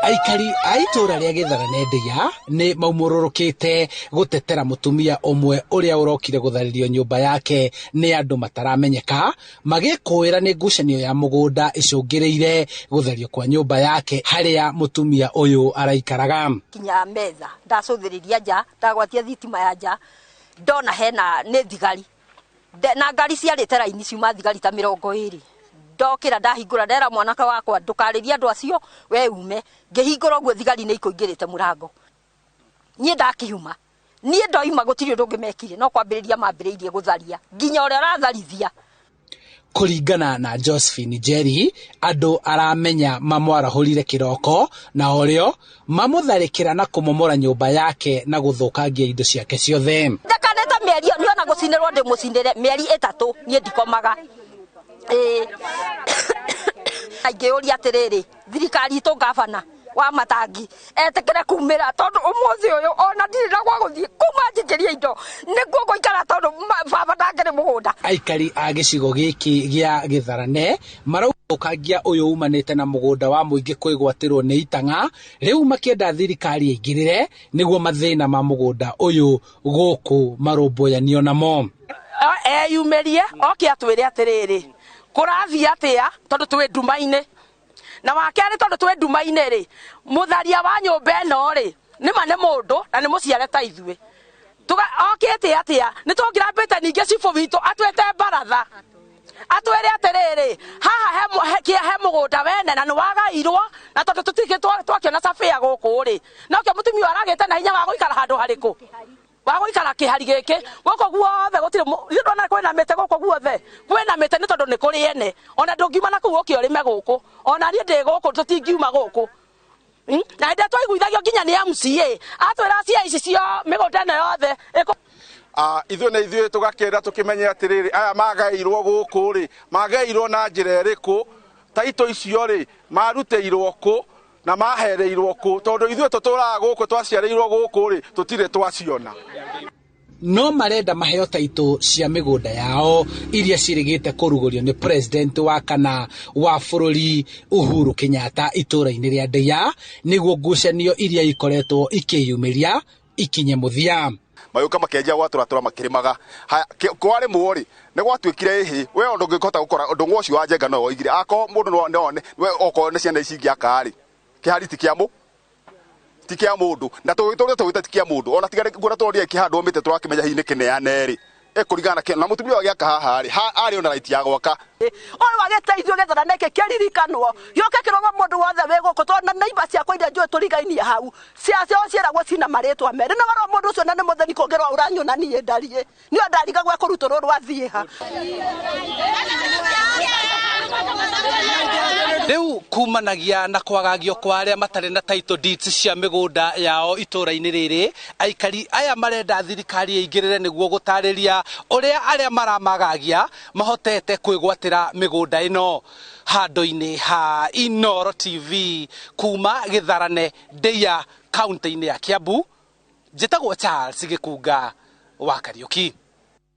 Aikari a itũũra rĩa Gĩtharane Ndĩa nĩ maumũrũrũkĩte gũtetera mũtumia ũmwe ũrĩa ũrokire gũtharĩrio nyũmba yake nĩ andũ mataramenyeka, magĩkũĩra nĩ ngucanio ya mũgũnda icũngĩrĩire gũthario kwa nyũmba yake harĩa mũtumia ũyũ araikaraga. Kinya metha ndacũthĩrĩria nja, ndagwatia thitima ya nja, ndona hena nĩ thigari na ngari ciarĩte raini ciuma thigari ta 20. Ndokĩra ndahingũra, ndera mwanake wakwa ndũkarĩrie andũ acio, we ume. Ngĩhingũra ũguo thigari nĩ ikũingĩrĩte mũrango. Niĩ ndakiuma, niĩ ndoima gũtirĩ ũndũ ũngĩ mekire no kwambĩrĩria mambĩrĩirie gũtharia nginya ũrĩa ũratharithia. Kũringana na Josephine Njeri, andũ aramenya mamwarahũrire kĩroko na orĩo mamũtharĩkĩra na kũmomora nyũmba yake na gũthũkangia indo ciake ciothe. Ndekanĩte mĩeri niĩ ona gũcinĩrwo ndĩmũcinĩre mĩeri 3 niĩ ndikomaga. Ingĩũria atĩrĩrĩ, thirikari itũ gavana wa Matangi etĩkĩre kumĩra tondũ ũmũthĩ ũyũ ona ndirĩ na gwa gũthiĩ kuma njikĩrie indo nĩkuo gũikara tondũ baba ndangĩrĩ mũgũnda. Aikari a gĩcigo gĩkĩ gĩa Gĩtharane maraũkangia ũyũ umanĩte na mũgũnda wa mũingĩ kwĩgwatĩrwo nĩ itang'a, rĩu makĩenda thirikari ĩingĩrĩre nĩguo mathĩna ma mũgũnda ũyũ gũkũ marũmbũyanio namo. Eyumĩrie oke atwĩre atĩrĩrĩ, kũrathiĩ atĩa tondũ twĩ nduma-inĩ, na wa kerĩ tondũ twĩ nduma-inĩ rĩ, mũtharia wa nyũmba ĩno rĩ nĩma nĩ mũndũ na nĩ mũciare ta ithuĩ. Okĩte atĩa nĩ tũngĩrambĩte ningĩ cibũ witũ atwĩte baratha atwĩre atĩrĩrĩ, haha he mũgũnda wene na nĩ wagairwo, na tondũ tũtikĩ twakĩona cabĩa gũkũ rĩ, nokĩo mũtumia ũyũ aragĩte na hinya wa gũikara handũ harĩkũ, wa gũikara kĩhari gĩkĩ gũkũ guothe gũtirĩ ithuĩ ndona kwĩna mĩtĩ gũkũ guothe, kwĩna mĩtĩ nĩ tondũ nĩ kũrĩ ene, ona ndũngiuma na kũu ũke ũrĩme gũkũ, ona niĩ ndĩ gũkũ tũtingiuma gũkũ. Na hĩndĩ ĩrĩa twaiguithagio nginya nĩ MCA atwĩra cia ici cio mĩgũnda ĩno yothe ĩkũ- Ithuĩ na ithuĩ tũgakĩenda tũkĩmenye atĩrĩrĩ, aya magaĩirwo gũkũ rĩ, magaĩirwo na njĩra ĩrĩkũ, taitũ icio rĩ marutĩirwo kũ na mahereirwo kũ, tondũ ithuĩ tũtũraga gũkũ twaciarĩirwo gũkũ rĩ tũtirĩ twaciona. No marenda maheo taitũ cia mĩgũnda yao iria cirĩgĩte kũrugũrio nĩ president wa kana wa bũrũri Uhuru Kenyatta itũũra-inĩ rĩa Ndĩa, nĩguo ngucanio iria ikoretwo ikĩyumĩria ikinye mũthia. Magĩũka makĩanjia gwatũratũra makĩrĩmaga. Haya, kwarĩmwo rĩ, nĩ gwatuĩkire ĩhĩ, we ũndũ ũngĩhota gũkora ũndũ ũcio wa Njenga no oigire, akorwo mũndũ no one, we okorwo nĩ ciana ici ingĩaka rĩ, kĩhari ti kĩa ti kĩa mũndũ, na tũgĩtũrĩa tũgĩte ti kĩa mũndũ, ona tiga nguona tũronire kĩhandwo mĩtĩ tũrakĩmenya hihi nĩ kĩneane rĩ, ĩkũringana na kĩ-, na mũtumia ũyũ agĩaka haha rĩ, arĩ ona right ya gwaka. Ũyũ agĩteithio Gĩtharane gĩkĩ kĩririkanwo, gĩũke kĩrorwo mũndũ wothe wĩ gũkũ, tondũ na neighbor ciakwa iria njũĩ tũrigainie hau, ciacio ciĩragwo cina marĩtwa merĩ. Nĩ warora mũndũ ũcio na nĩ mũtheni kũngĩrwo ũranyona niĩ ndariĩ, niĩ ndarigagwo ekũrutũrũrwo athiĩ ha. Rĩu kumanagia na kwagagio kwa arĩa matarĩ na title deeds cia mĩgũnda yao itũũra-inĩ rĩrĩ, aikari aya marenda thirikari ĩingĩrĩre nĩguo gũtarĩria ũrĩa arĩa maramagagia mahotete kwĩgwatĩra mĩgũnda ĩno. Handũ-inĩ ha Inooro TV kuma Gĩtharane, Ndĩa, kaunti-inĩ ya Kiambu, njĩtagwo Charles Gĩkunga wa Kariũki.